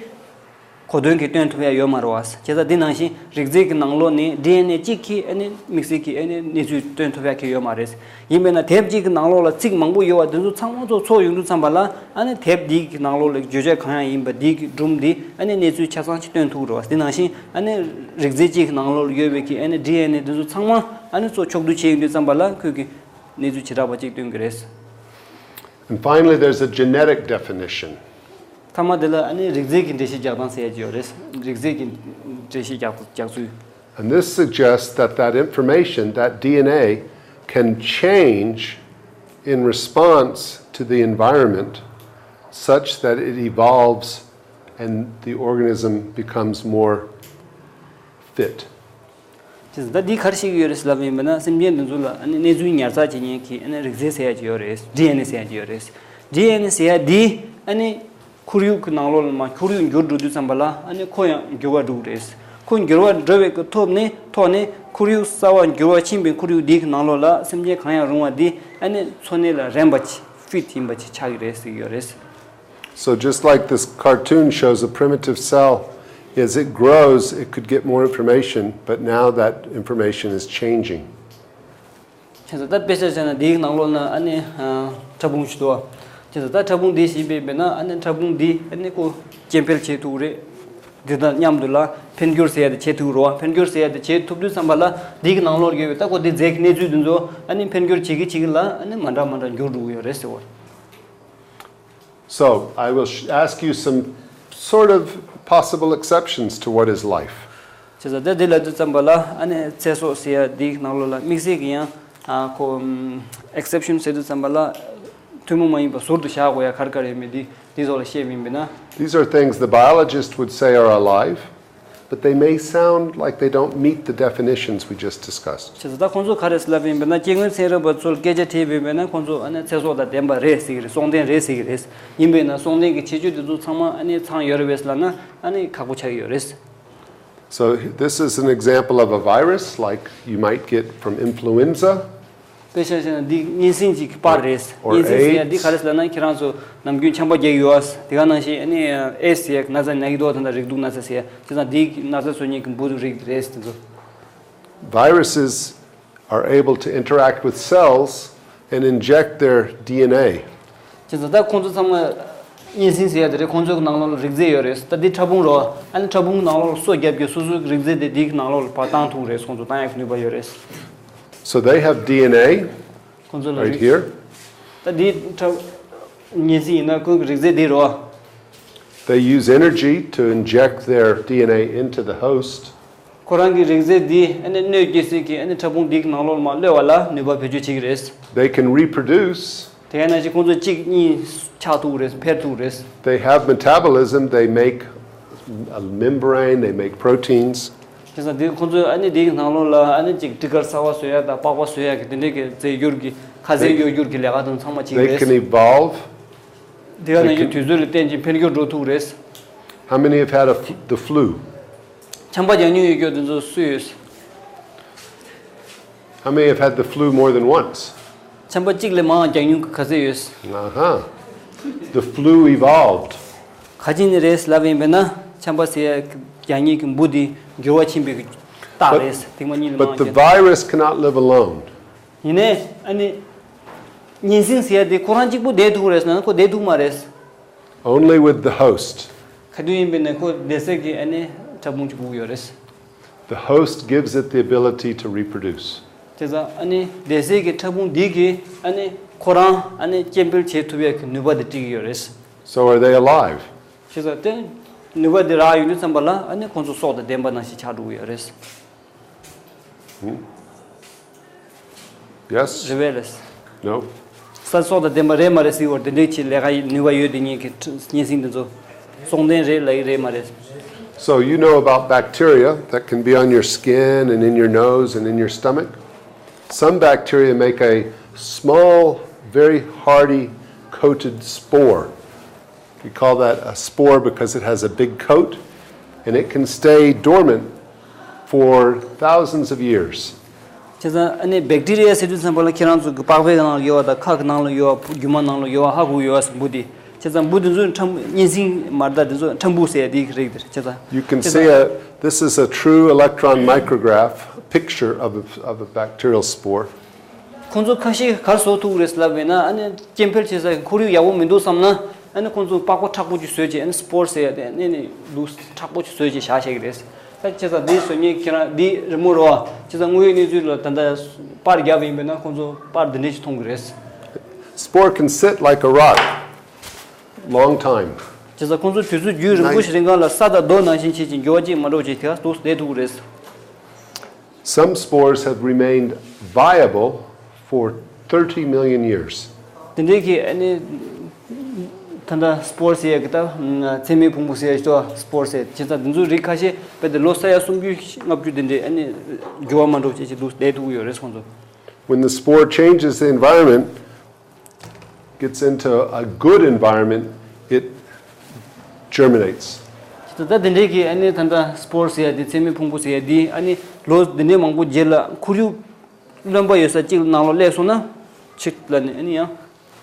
གོ་དོན་གྱིས་སྟོན་ཐུབ་ཡ་ཡོད་མ་རེད་བ། བྱས་ཙང་འདི་ནང་བཞིན་རིགས་རྫས་ཀྱི་ནང་ལོགས་ནས་ཌི་ཨེན་ཨེ་གཅིག་གིས་ཨ་ནི་དམིགས་བསལ་གྱི་ཨ་ནི་གནས་ཚུལ་སྟོན་ཐུབ་ཡ་གི་ཡོད་མ་རེད། ཡིན་པས་ན་དེབ་གཅིག་གི་ནང་ལོགས་ལ་ཚིག་མང་པོ་ཡོད་པ་འདི་ཚོ་ཚང་མ་ཚོ་ཚོགས་ཡོང་དུས་ཙམ་པ་ལ། ཨ་ནི་དེབ་འདིའི་གི་ནང་ལོགས་ལ་བརྗོད་བྱ་གང་ཡང་ཡིན་པ་འདིའི་གི་སྒྲུང་འདི་ཨ་ནི་གནས་ཚུལ་ཆ་ཚང་ཅིག་སྟོན་ཐུབ་རེད་བ། འདི་ནང་བཞིན་ཨ་ནི་རིགས་རྫས་གཅིག་གི་ནང་ལོགས་ལ་ཡོད་པའི་གི་ཨ་ནི་ཌི་ཨེན་ཨེ་འདི་ཚོ་ཚང་མ་ཨ་ནི་ཚོ་ཕྱོགས་བསྡུ་བྱས་ཡོང་དུས་ཙམ་པ་ལ་ཁོས་གི་གནས་ཚུལ་བྱེ་བྲག་པ་གཅིག་སྟོན་གྱི་རེད། And finally, there's a genetic definition. མཐའ་མ་དེ་ལ་ཨ་ནི་རིགས་རྫས་ཀྱི་འགྲེལ་བཤད་རྒྱག་སྟངས་ཟེར་ཡ་ཅིག་ཡོད་རེད། རིགས་རྫས་ཀྱི་འགྲེལ་བཤད་རྒྱག་རྒྱག་ཚུལ། And this suggests that that information, that D N A, can change in response to the environment such that it evolves and the organism becomes more fit. དེ་ད་འདི་ག་རེ་བཤད་ཀྱི་ཡོད་རེད་ལབ་པ་ཡིན་པ་ན། སེམས་ཅན་འདི་ཚོ་ལ་ཨ་ནི་གནས་ཚུལ་ཉར་ཚགས་བྱེད་མཁན་གྱི་ཨ་ནི་རིགས་རྫས་ཟེར་ཡ་ཅིག་ཡོད་རེད། ཌི་ཨེན་ཨེ་ཟེར་ཡ་ཅིག་ཡོད་རེད། ཌི་ཨེན་ཨེ་ཟེར་ཡ་འདི་ཨ་ནི་ཁོར་ཡུག་གི་ནང་ལོགས་ལ་མར་ཁོར་ཡུག་འགྱུར་འགྲོ་དུས་ཙམ་པ་ལ་ཨ་ནི་ཁོ་ཡང་འགྱུར་བ་འགྲོ་གི་རེད། ཁོ་འགྱུར་བ་འགྲོ་བའི་གི་ཐོག་ནས་ཐོག་ནས་ཁོར་ཡུག་གསར་བ་འགྱུར་བ་ཕྱིན་པའི་ཁོར་ཡུག་འདིའི་གི་ནང་ལོགས་ལ་སེམས་ཅན་གང་ཡང་རུང་བ་འདི་ཨ་ནི་འཚོ་གནས་ལ་རན་པ་ཅིག་ཕིཊ་ཡིན་པ་ཅིག་ཆགས་ཀྱི་རེད་ཟེར་གྱི་ཡོད་རེད། So just like this cartoon shows a primitive cell, as it grows, it could get more information, but now that information is changing. བྱས་ཙང་ད་དཔེ་ཆ་བྱས་ན་འདིའི་ནང་ལོགས་ན་ཨ་ནི་ཕྲ་ཕུང་ཞིག་འདུག་བ། བྱས་ཙང་ད་ཕྲ་ཕུང་འདི་ཞིག་ཡིན་པས་ན། ཨ་ནི་ཕྲ་ཕུང་འདི་ཨ་ནི་ཁོ་སྐྱེ་འཕེལ་བྱེད་ཐུབ་རེད། འདི་དང་མཉམ་དུ་ལ་འཕེལ་འགྱུར་ཟེར་ཡ་དེ་བྱེད་ཐུབ་རེད་བ། འཕེལ་འགྱུར་ཟེར་ཡ་དེ་བྱེད་ཐུབ་དུས་ཙམ་པ་ལ་འདིའི་ནང་ལོགས་ཡོད་པའི་ད་ཁོ་འདི་རྫས་ཀྱི་གནས་ཚུལ་འདི་ཚོ་ཨ་ནི་འཕེལ་འགྱུར་བྱེད་ཀྱི་བྱེད་ཀྱི་ལ་ཨ་ནི་མ་འདྲ་མ་འདྲ་འགྱུར་འགྲོ་གི་ཡོད་རེད་ཟེར་བ། So, I will sh- ask you some sort of possible exceptions to what is life. བྱས་ཙང་ད་འདི་ལབ་དུས་ཙམ་པ་ལ་ཨ་ནི་ཚེ་སྲོག་ཟེར་ཡ་འདིའི་ནང་ལོགས་ལ་དམིགས་བསལ་གྱི་ཡང་ཨ་ཁོ་ཨེག་སེབ་ཤན་ཟེར་དུས་ཙམ་པ་ལ་ཐུན་མོང་མ་ཡིན་པ་ཟུར་དུ་བཞག་དགོས་ཡ་ག་རེ་ག་རེ་ཡོད་མེད་འདི་འདི་ཚོ་ལ་བཤད་པ་ཡིན་པས་ན། These are things the biologist would say are alive, but they may sound like they don't meet the definitions we just discussed. བྱས་ཙང་ད་ཁོང་ཚོ་ག་རེ་ལབ་པ་ཡིན་པས་ན། སྐྱེ་དངོས་ཚན་རིག་པ་ཚོར་སྐད་ཆ་དྲིས་པ་ཡིན་པས་ན། ཁོང་ཚོ་ཨ་ནི་ཚེ་སྲོག་དང་ལྡན་པ་རེད་ཟེར་གྱི་རེད། སྲོག་ལྡན་རེད་ཟེར་གྱི་རེད། ཡིན་པས་ན་སྲོག་ལྡན་གྱི་ཁྱད་ཆོས་དེ་ཚོ་ཚང་མ་ཨ་ནི་ཚང་ཡོད་རེད་པས་ལབ་ན་ཨ་ནི་ཁག་པོ་ཆགས་ཀྱི་ཡོད་རེད། So, this is an example of a virus like you might get from influenza. དཔེ་ཆ་བཞག་ན་འདི་གཉན་སྲིན་གྱི་པར་རེད། Or གཉན་སྲིན་ཟེར་ཡ་འདི་AIDS. ག་རེ་ཟེར་ན་ཁྱེད་རང་ཚོ་ནམ་རྒྱུན་ཆམ་པ་རྒྱག་ཡོད་ཨ། དེ་ག་ནང་བཞིན་ཨ་ནི་ཨེ་ཟེར་ཡ་ན་ཚ་ན་གི་འདུག་ད་ལྟ་རེག་དུག་ན་ཚ་ཟེར་ཡ་བྱས་ཙང་འདི་ན་ཚ་བཟོ་མཁན་གྱི་འབུ་རིགས་རེད་དེ་ཚོ། Viruses are able to interact with cells and inject their D N A. བྱས་ཙང་ད་ཁོང་ཚོ་ཚང་མ་གཉན་སྲིན་ཟེར་ཡ་དེ་རེད། ཁོང་ཚོའི་ནང་ལོགས་ལ་རིགས་རྫས་ཡོད་རེད། ད་འདི་ཕྲ་ཕུང་རོ། ཨ་ནི་ཕྲ་ཕུང་གི་ནང་ལོགས་ལ་སོ་བརྒྱབ་ཀྱི་སོ་སོའི་རིགས་རྫས་དེ་འདིའི་ནང་ལོགས་ལ་ཕར་བཏང་ཐུབ་རེད། ཁོང་ཚོ་བཏང་ཡག་གི་ནུས་པ་ཡོད་རེད། So, they have D N A ཁོང་ཚོ་ལ་right རིགས། here. ད་འདི་ཕྲ་གཉན་སྲིན་ཡིན་ན་ཁོང་གི་རིགས་རྫས་འདི་རོ། They use energy to inject their D N A into the host. ཁོ་རང་གི་རིགས་རྫས་འདི་ཨ་ནི་གནོད་སྐྱེལ་སའི་གི་ཨ་ནི་ཕྲ་ཕུང་འདིའི་ནང་ལོགས་ལ་མར་གློད་པ་ལ་ནུས་པ་བེད་སྤྱོད་བྱེད་ཀྱི་རེད། They can reproduce. དེ་ཡང་ན་ཅིག་ཁོང་ཚོ་གཅིག་གཉིས་ཆགས་ཐུབ་རེད། འཕེལ་ཐུབ་རེད། They have metabolism. They make a membrane, they make proteins. བྱས་ཙང་འདི་ཁོང་ཚོས་ཨ་ནི་འདིའི་ནང་ལོགས་ལ་ཨ་ནི་ཅིག་སྤྲི་དཀར་གསར་པ་བཟོ་ཡ་དང་པགས་པ་བཟོ་ཡ་གི་དེ་འདྲའི་གི་རྫས་སྦྱོར་གྱི་ཁ་ཟས་གཡོ་སྒྱུར་གྱི་ལས་ཀ་དང་ཚང་མ་བྱེད་ཀྱི་They can རེད། evolve. དེ་ག་ནང་བཞིན་དུས་ཚོད་ལ་བརྟེན་ཅིང་འཕེལ་འགྱུར་འགྲོ་ཐུབ་རེད། How many have had a, fl- the flu? ཆམ་པ་རྒྱག་མྱོང་ཡོད་མཁན་དེ་ཚོ་སུ་ཡོད། How many have had the flu more than once? ཆམ་པ་གཅིག་ལས་མང་བ་རྒྱག་མྱོང་གི་ག་ཚད་ཡོད། Uh huh. The flu evolved. ག་ཅི་ནས་རེད་ལབ་ཡིན་པས་ན་ཆམ་པ་ཟེར་ཡ་རྒྱག་མཁན་གྱི་འབུ་དེ་འགྱུར་བ་ཕྱིན་པའི་རྟགས་རེད། ཐེངས་མ་གཉིས་ལས་མང་བ་རྒྱག་But the virus cannot live alone. ཡིན་ནའི་ཨ་ནི་གཉན་སྲིན་ཟེར་ཡ་དེ་ཁོ་རང་གཅིག་པུ་བསྡད་ཐུབ་ཀྱི་རེད་ཟེར་ན་ཁོ་བསྡད་ཐུབ་མ་རེད། Only with the host. ག་དུས་ཡིན་པས་ན་ཁོ་བསྡད་སའི་གི་ཨ་ནི་ཕྲ་ཕུང་གཅིག་པུ་ཡོད་རེད། The host gives it the ability to reproduce. བྱས་ཙང་ཨ་ནི་བསྡད་སའི་གི་ཕྲ་ཕུང་འདི་གིས་ཨ་ནི་ཁོ་རང་ཨ་ནི་སྐྱེ་འཕེལ་བྱེད་ཐུབ་ཡ་གི་ནུས་པ་དེ་སྤྲད་ཀྱི་ཡོད་རེད། So, are they alive? བྱས་ཙང་དེ་ནུས་པ་དེ་རག་ཡོང་དུས་ཙམ་པ་ལ་ཨ་ནི་ཁོང་ཚོ་སྲོག་དང་ལྡན་པ་ནང་བཞིན་ཆགས་འགྲོ་གི་ཡོད་རེད། Yes? རེད་པས་རེད། No? ས་སྲོག་དང་ལྡན་པ་རེད་མ་རེད་ཟེར་བར་དེ་འདྲའི་ཆེད་ལས་ཀ་ནུས་པ་ཡོད་དེ་ཉིད་ཀྱི་གཉན་སྲིན་དེ་ཚོ་སྲོག་ལྡན་རེད་ལབ་ཀྱི་རེད་མ་རེད། So, you know about bacteria that can be on your skin and in your nose and in your stomach? Some bacteria make a small, very hardy coated spore. We call that a spore because it has a big coat and it can stay dormant for thousands of years. བྱས་ཙང་ཨ་ནི་བེག་ཊི་རི་ཡ་ཟེར་དུས་ཙམ་པ་ལ་ཁྱེད་རང་ཚོ་གི་པགས་པའི་ནང་ལ་ཡོད་པ་དང་ཁ་གི་ནང་ལ་ཡོད་པ་རྒྱུ་མ་ནང་ལ་ཡོད་པ་ཧ་གོ་ཡོད་པ་འབུ་དེ། བྱས་ཙང་འབུ་དེ་ཚོ་ཕྲ་གཉན་སྲིན་མ་རེད། ད་དེ་ཚོ་ཕྲ་འབུ་ཟེར་ཡ་དེ་རིགས་དེ་རེད། བྱས་ཙང་། You can བྱས་see ཙང་། a, this is a true electron micrograph picture of a, of a bacterial spore. ཁོང་ཚོ་ཁ་ཤས་ག་རེ་བཟོ་ཐུབ་ཀྱི་རེད་ལབ་པས་ན་ཨ་ནི་སྐྱེ་འཕེལ་བྱེད་ས་ཁོར་ཡུག་ཡག་པོ་མི་འདུག་བསམ་ན་ཨ་ནི་ཁོང་ཚོ་པགས་པ་མཁྲེགས་པོ་ཅིག་བཟོས་བྱས་ཨ་ནི་སྤོར་ཟེར་ཡ་དེ་ཨ་ནི་ནི་ལུགས་མཁྲེགས་པོ་ཅིག་བཟོས་བྱས་བཞག་བཞག་གི་རེད། ད་བྱས་ཙང་འདི་བཟོ་མཁན་ཁྱེད་རང་འདི་རི་མོ་རོ། བྱས་ཙང་དངོས་ཡོད་གནས་ཚུལ་ལ་ད་ལྟ་པར་བརྒྱབ་ཡིན་པས་ན་ཁོང་ཚོ་པར་འདི་འདྲས་ཅིག་མཐོང་གི་རེད། Spore can sit like a rock long time. བྱས་ཙང་ཁོང་ཚོ་དུས་ཚོད་རྒྱུན་རིང་པོ་ཞིག་རིང་གང་ལ་ས་དང་རྡོ་ནང་བཞིན་བྱེད་ཅིང་འགྱུར་བ་ཅིག་མ་འགྲོ་བྱས་དེ་ག་འདུག་བསྡད་ཐུབ་ཀྱི་རེད། Some spores have remained viable for thirty million years. དེ་འདྲའི་གི་ཨ་ནི་ད་ལྟ་སྤོར་ཟེར་ཡ་གི་ད་མཚན་མའི་ཕུང་པོ་ཟེར་ཡ་ཞིག་འདུག་སྤོར་ཟེར་བྱས་ཙང་དེ་ཚོའི་རིགས་ཁ་ཤས་རྦད་དེ་ལོ་ས་ཡ་སུམ་ཅུ་ལྔ་བཅུ་དེ་འདྲའི་ཨ་ནི་འགྱུར་བ་མ་འགྲོ་བྱས་ཅིག་འདུག་བསྡད་ཐུབ་ཀྱི་ཡོད་རེད་ཁོང་ཚོ། When the spore changes the environment, gets into a good environment, it germinates. ད་ལྟ་དེ་འདྲའི་གི་ཨ་ནི་ད་ལྟ་སྤོར་ཟེར་ཡ་དེ་མཚན་མའི་ཕུང་པོ་ཟེར་ཡ་དེ་ཨ་ནི་ལོ་དེ་འདྲའི་མང་པོ་རྗེས་ལ་ཁོར་ཡུག་རློན་པ་ཡོད་ས་གཅིག་ནང་ལོགས་སླེབས་སོང་ན་ཕྱིར་ལ་ནི་ཨ་ནི་ཡང་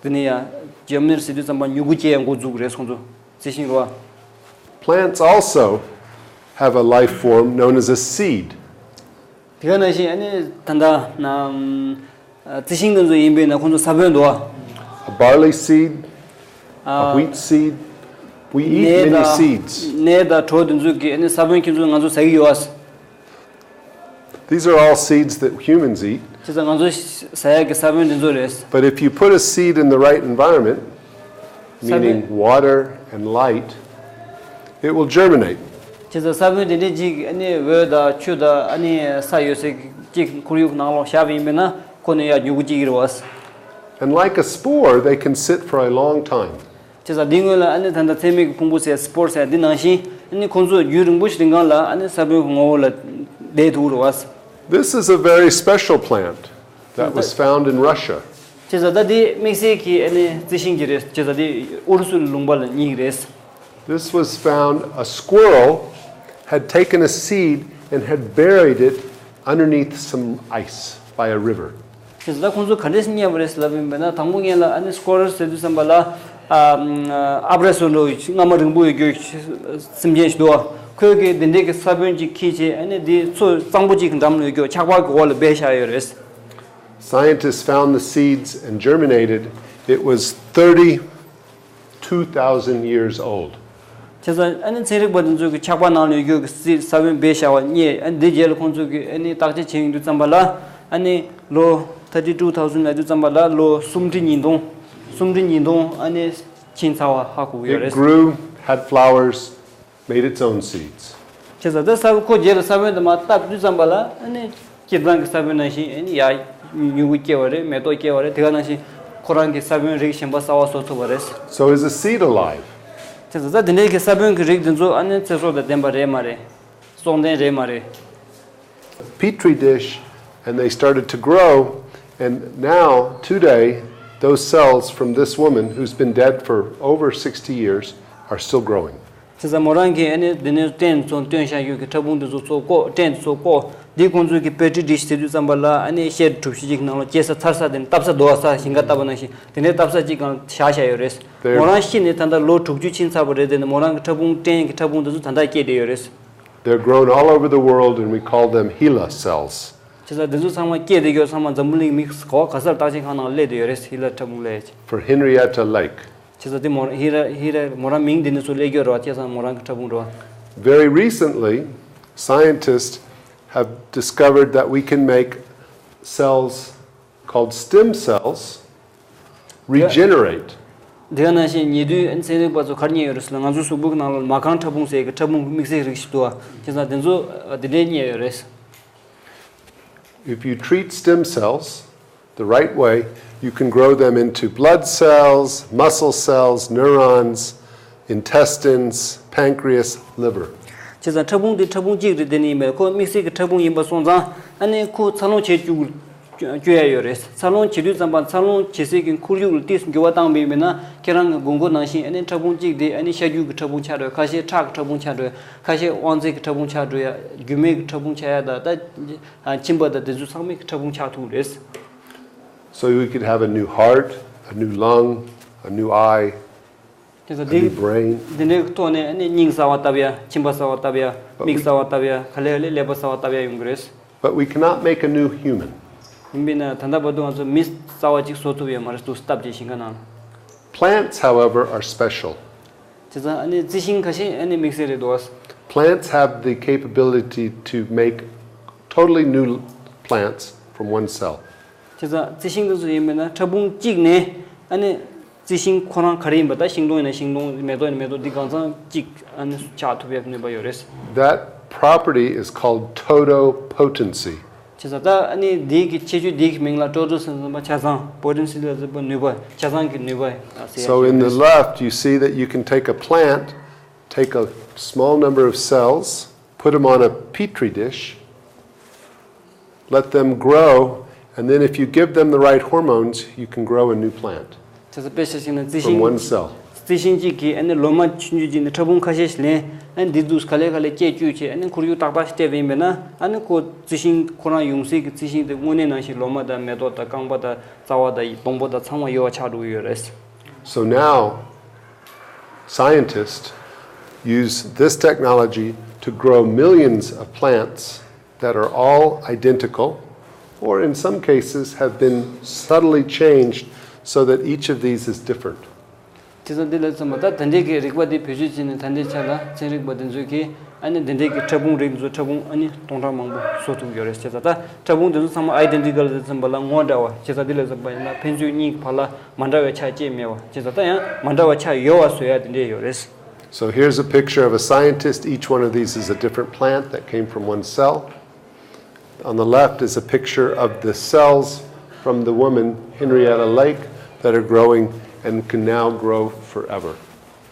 དེ་ནས་ཡང་འཇམ་མེར་ཟེར་དུས་ཙམ་པ་མྱུ་གུ་སྐྱེ་ཡ་འགོ་འཛུགས་རེད་ཁོང་ཚོ་རྩི་ཤིང་རེད་བ། Plants also have a life form known as a seed. དེ་ག་ནང་བཞིན་ཨ་ནི་ད་ལྟ་ན་རྩི་ཤིང་དེ་ཚོ་ཡིན་པས་ན་ཁོང་ཚོ་ས་བོན་འདུག་བ། A barley seed, a ཨ། wheat seed. We eat ནས་many དང་seeds. ནས་དང་གྲོ་དེ་ཚོ་གི་ཨ་ནི་ས་བོན་ཁྱེད་ཚོ་ང་ཚོ་ཟ་གི་ཡོད་ཨ། These are all seeds that humans eat. བྱས་ཙང་ང་ཚོ་ཟ་ཡ་གི་ས་བོན་དེ་ཚོ་རེད། But if you put a seed in the right environment, ས་བོན། meaning water and light, it will germinate. བྱས་ཙང་ས་བོན་དེ་འདྲའི་ཅིག་ཨ་ནི་འོད་དང་ཆུ་དང་ཨ་ནི་ས་ཡོད་སའི་ཅིག་ཁོར་ཡུག་ནང་ལོགས་བཞག་པ་ཡིན་པས་ན་ཁོ་ནི་ཡ་མྱུ་གུ་སྐྱེ་གི་རེད་བ། And like a spore, they can sit for a long time. བྱས་ཙང་འདི་སྔོན་ལ་ཨ་ནི་ད་ལྟ་མཚན་མོའི་གི་ཕུང་པོ་ཟེར་སྤོར་ཟེར་འདི་ནང་བཞིན་ཨ་ནི་ཁོང་ཚོ་རྒྱུན་རིང་པོ་ཞིག་རིང་གང་ལ་ཨ་ནི་ས་བོན་གྱི་ངོ་བོ་ལ་བསྡད་ཐུབ་རེད་བ། This is a very special plant that was found in Russia. བྱས་ཙང་ད་འདི་དམིགས་བསལ་གྱི་ཨ་ནི་རྩི་ཤིང་གི་རེད། བྱས་ཙང་འདི་ཨུ་རུ་སུའི་ལུང་པ་ལ་རྙེད་ཀྱི་རེད། This was found, a squirrel had taken a seed and had buried it underneath some ice by a river. དེ་ད་ཁོང་ཚོ་ག་འདྲས་རྙེད་པ་རེད་ལབ་ཡིན་པས་ན། དང་པོ་ངས་ལ་ཨ་ནི་སྐོར་ཟེར་དུས་ཙམ་པ་ལ། ཨ་ཨབ་ར་སོ་འདྲ་བོ་རྔ་མ་རིང་པོ་ཡོད་རྒྱུ་སེམས་ཅན་ཞིག་འདུག་བ། ཁོས་གི་འདི་འདྲས་ཀྱི་ས་བོན་ཅིག་ཁྱེར་བྱས། ཨ་ནི་འདི་མཚོ་གཙང་པོ་ཅིག་གི་འགྲམ་ལ་ཡོད་རྒྱུ་ཆག་པ་གི་འོག་ལ་སྦས་བཞག་ཡོད་རེད། Scientists found the seeds and germinated. It was thirty-two thousand years old. བྱས་ཙང་ཨ་ནི་ཚན་རིག་པ་དེ་ཚོས་ཀྱི་ཆག་པ་ནང་ལ་ཡོད་རྒྱུ་གི་སི་ས་བོན་སྦས་བཞག་པ་རྙེད། ཨ་ནི་འདི་རྗེས་ལ་ཁོང་ཚོས་ཀྱི་ཨ་ནི་བརྟག་དཔྱད་བྱས་ཡོང་དུས་ཙམ་པ་ལ། ཨ་ནི་ལོ་thirty two thousand ལབ་དུས་ཙམ་པ་ལ་ལོ་སུམ་ཁྲི་ཉིས་སྟོང་། སུམ་ཁྲི་ཉིས་སྟོང་ཨ་ནི་ཕྱིན་ཚར་བ་ཧ་གོ་གི་ཡོད་རེད། It grew, had flowers, made its own seeds. བྱས་ཙང་ད་ས་བོན་ཁོ་རྗེས་ལ་ས་བོན་དེ་མར་བཏབ་དུས་ཙམ་པ་ལ། ཨ་ནི་སྤྱིར་བཏང་གི་ས་བོན་ནང་བཞིན་ཨ་ནི་ཡར་མྱུ་གུ་སྐྱེ་བ་རེད། མེ་ཏོག་སྐྱེ་བ་རེད། དེ་ག་ནང་བཞིན་ཁོ་རང་གི་ས་བོན་རིགས་གཞན་པ་གསར་བ་བཟོ་ཐུབ་པ་རེད། So is a seed alive? བྱས་ཙང་ད་དེ་འདྲའི་གི་ས་བོན་གྱི་རིགས་དེ་ཚོ་ཨ་ནི་ཚེ་སྲོག་དང་ལྡན་པ་རེད་མ་རེད། སྲོག་ལྡན་རེད་མ་རེད། Petri dish, and they started to grow. And now, today, those cells from this woman who's been dead for over sixty years are still growing. བྱས་ཙང་མོ་རང་གིས་ཨ་ནི་འདི་ནས་སྐྲན་ཚོ་བཏོན་བཞག་རྒྱུ་གི་ཕྲ་ཕུང་དེ་ཚོ་ཚོ་བཀོག་སྐྲན་དེ་ཚོ་བཀོག་འདི་ཁོང་ཚོས་ཀྱི་Petri dish ཟེར་དུས་ཙམ་པ་ལ། ཨ་ནི་ཤེལ་གྲུ་བཞི་ཅིག་ནང་ལ་སྐྱེ་ས་འཚར་ས་དེ་ནི་བཏབ་ས་རྡོ་བ་ས་ཞིང་ཁ་བཏབ་པ་ནང་བཞིན་དེ་འདྲའི་བཏབ་ས་ཅིག་གང་བཞག་བཞག་ཡོད་རེད། They're- མོ་རང་ཤི་ནས་ད་ལྟ་ལོ་དྲུག་ཅུ་ཕྱིན་ཚར་བ་རེད། དེ་ནི་མོ་རང་གི་ཕྲ་ཕུང་སྐྲན་གྱི་ཕྲ་ཕུང་དེ་ཚོ་ད་ལྟ་སྐྱེས་བསྡད་ཡོད་རེད། They're grown all over the world, and we call them HeLa cells. བྱས་ཙང་དེ་ཚོ་ཚང་མ་སྐྱེས་བསྡད་ཡོད། ཚང་མ་འཛམ་བུ་གླིང་མི་ག་བ་ག་སར་བརྟག་དཔྱད་ཁང་ནང་སླེབས་བསྡད་ཡོད་རེད། HeLa ཕྲ་ཕུང་ལས། For Henrietta Lake. བྱས་ཙང་དེ་མོ་ཧི་ར་ཧི་ར་མོ་རང་མིང་དེ་ནས་ཚུར་སླེབས་ཡོད་རེད་བ། བྱས་ཙང་མོ་རང་གི་ཕྲ་ཕུང་རེད་བ། Very recently, scientists have discovered that we can make cells called stem cells regenerate. དེ་ག་ནང་བཞིན་ཉེ་དུས་ཚན་རིག་པ་ཚོ་ག་རེ་རྙེད་ཡོད་རེད་ཟེར་ན། ང་ཚོའི་གཟུགས་པོའི་ནང་ལ་མ་རྐང་ཕྲ་ཕུང་ཟེར་གྱི་ཕྲ་ཕུང་དམིགས་བསལ་རིགས་ཤིག་འདུག་བ། བྱས་ཙང་དེ་ཚོ་དེ་འདྲའི་རྙེད་ཡོད་རེད། If you treat stem cells the right way, you can grow them into blood cells, muscle cells, neurons, intestines, pancreas, liver. བྱས་ཙང་ཕྲ་ཕུང་དེ་ཕྲ་ཕུང་གཅིག་རེད། དེ་ནི་ཡིན་པས་ཁོ་དམིགས་བསལ་གྱི་ཕྲ་ཕུང་ཡིན་པ་སོང་ཙང་། ཨ་ནི་ཁོ་འཚར་ལོངས་བྱེད་བཅུག་བཅུག་ཡ་ཡོད་རེད། འཚར་ལོངས་བྱེད་དུས་ཙམ་པ་འཚར་ལོངས་བྱེད་སའི་གི་ཁོར་ཡུག་ལ་ཏོག་ཙམ་འགྱུར་བ་བཏང་བ་ཡིན་པས་ན། ཁྱེད་རང་གི་དགོས་མཁོ་ནང་བཞིན་ཨ་ནི་ཕྲ་ཕུང་གཅིག་དེ་ཨ་ནི་ཤ་རྒྱུས་ཀྱི་ཕྲ་ཕུང་ཆགས་འགྲོ། ཁ་ཤས་ཁྲག་གི་ཕྲ་ཕུང་ཆགས་འགྲོ། ཁ་ཤས་དབང་རྩའི་གི་ཕྲ་ཕུང་ཆགས་འགྲོ་ཡ། རྒྱུ་མའི་གི་ཕྲ་ཕུང་ཆགས་ཡ་དང་། ད་མཆིན་པ་དང་དེ་ཚོ་ཚང་མའི་གི་ཕྲ་ཕུང་ཆགས་ཐུབ་རེད། So we could have a new heart, a new lung, a new eye, དེ་ཚོ་a new དེ་brain. དེ་འདྲའི་ཐོག་ནས་ཨ་ནི་སྙིང་གསར་བ་བཏབ་ཡ། མཆིན་པ་གསར་བ་བཏབ་ཡ། མིག་གསར་བ་བཏབ་ཡ། ག་ལེ་ག་ལེ་ཀླད་པ་གསར་བ་བཏབ་ཡ་ཡོང་གི་རེད། But we cannot make a new human. ཡིན་པས་ན་ད་ལྟ་བར་དུ་ང་ཚོ་མི་གསར་བ་ཅིག་བཟོ་ཐུབ་ཡོད་མ་རེད། དུས་སྟབས་ཀྱིས་ཞིང་ཁ་ནང་ལ། Plants, however, are special. བྱས་ཙང་ཨ་ནི་རྩི་ཤིང་ཁ་ཤས་ཨ་ནི་དམིགས་བསལ་རེད་འདུག་བ། Plants have the capability to make totally new plants from one cell. བྱས་ཙང་རྩི་ཤིང་དེ་ཚོ་ཡིན་པས་ན་ཕྲ་ཕུང་གཅིག་ནས་ཨ་ནི་རྩི་ཤིང་ཁོ་རང་ག་རེ་ཡིན་པ། ད་ཤིང་སྡོང་ཡིན་ན་ཤིང་སྡོང་། མེ་ཏོག་ཡིན་ན་མེ་ཏོག་འདི་གང་ཚང་གཅིག་ཨ་ནི་ཆགས་ཐུབ་ཡག་ནུས་པ་ཡོད་རེད། That property is called total potency. བྱས་ཙང་ད་ཨ་ནི་འདི་གི་ཁྱད་ཆོས་འདི་གི་མིང་ལ་ཊོ་ཊལ་ཟེར་ཙམ་པ་ཆ་ཚང་། པོ་ཊེན་སི་ལ་ཟེར་པ་ནུས་པ། ཆ་ཚང་གི་ནུས་པ་ཟེར་ཡག་ཅིག་ཡོད་རེད། So in the left, you see that you can take a plant, take a small number of cells, put them on a petri dish, let them grow, and then if you give them the right hormones, you can grow a new plant. བྱས་ཙང་དཔེ་ཆ་བཞག་ན་རྩི་From ཤིང་one cell. རྩི་ཤིང་གཅིག་གིས་ཨ་ནི་ལོ་མ་ཆུང་ཆུང་གཅིག་ནས་ཕྲ་ཕུང་ཁ་ཤས་ཤིག་ལེན། ཨ་ནི་འདི་ཚོ་ག་ལེ་ག་ལེ་སྐྱེ་བཅུག་བྱས། ཨ་ནི་ཁོར་ཡུག་ཏག་ཏག་ཞིག་སྤྲད་པ་ཡིན་པས་ན། ཨ་ནི་ཁོ་རྩི་ཤིང་ཁོ་རང་ཡོང་སའི་གི་རྩི་ཤིང་དེ་དངོས་གནས་ནང་བཞིན་ལོ་མ་དང་མེ་ཏོག་དང་རྐང་པ་དང་རྩ་བ་དང་སྡོང་པོ་དང་ཚང་མ་ཡོད་པ་ཆགས་འགྲོ་གི་ཡོད་རེད། So now, scientists use this technology to grow millions of plants that are all identical, or in some cases have been subtly changed so that each of these is different. བྱས་ཙང་འདི་ལ་མཚོན་པ་ད་དེ་འདྲའི་གི་རིག་པ་འདི་བེད་སྤྱོད་བྱས་ནས་ད་ལྟའི་ཆ་ལ་ཚན་རིག་པ་འདི་ཚོས་ཀྱིས་ཨ་ནི་འདི་འདྲའི་གི་ཕྲ་ཕུང་རིགས་འདི་ཚོ་ཕྲ་ཕུང་ཨ་ནི་སྟོང་ཕྲག་མང་པོ་བཟོ་ཐུབ་ཡོད་རེད། བྱས་ཙང་ད་ཕྲ་ཕུང་འདི་ཚོ་ཚང་མ་ཨའི་ཌེན་ཊི་ཀལ་ཟེར་ཙམ་པ་ལ་ངོ་འདྲ་བ། བྱས་ཙང་འདི་ལ་མཚོན་པ་ཡིན་ན་ཕན་ཚུན་གཉིས་ཀྱི་བར་ལ་མ་འདྲ་བའི་ཆ་ཅིག་མེད་པ། བྱས་ཙང་ད་ཡང་མ་འདྲ་བ་ཆ་ཡོད་པ་བཟོ་ཡ་དེ་འདྲས་ཡོད་རེད། So here's a picture of a scientist. Each one of these is a different plant that came from one cell. On the left is a picture of the cells from the woman, Henrietta Lake, that are growing and can now grow forever.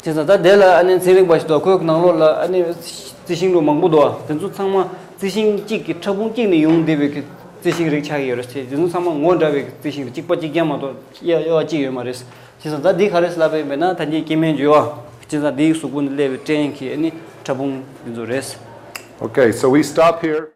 བྱས་ཙང་ད་དེ་ལ་ཨ་ནི་ཚན་རིག་པ་ཞིག་འདུག་ཁོའི་ནང་ལོགས་ལ་ཨ་ནི་རྩི་ཤིང་ལོ་མང་པོ་འདུག་དེ་ཚོ་ཚང་མ་རྩི་ཤིང་གཅིག་གི་ཕྲ་ཕུང་གཅིག་ནས་ཡོང་བསྡད་པའི་གི་རྩི་ཤིང་རིགས་ཆགས་ཀྱི་ཡོད་རེད། དེ་ཚོ་ཚང་མ་ངོ་འདྲ་བའི་རྩི་ཤིང་རེད། གཅིག་པ་གཅིག་རྐྱང་མ་གཏོགས་དབྱེ་དབྱེ་བ་གཅིག་ཡོད་མ་རེད། བྱས་ཙང་ད་འདི་ག་རེ་ལབ་པ་ཡིན་པས་ན། ད་ངས་སྐྱེ་དམན་འཇུ་བ། བྱས་ཙང་འདིའི་གཟུགས་པོ་ནས་སླེབས་པའི་སྐྲན་གྱི་ཨ་ནི་ཕྲ་ཕུང་འདི་ཚོ་རེད། Okay, so we stop here.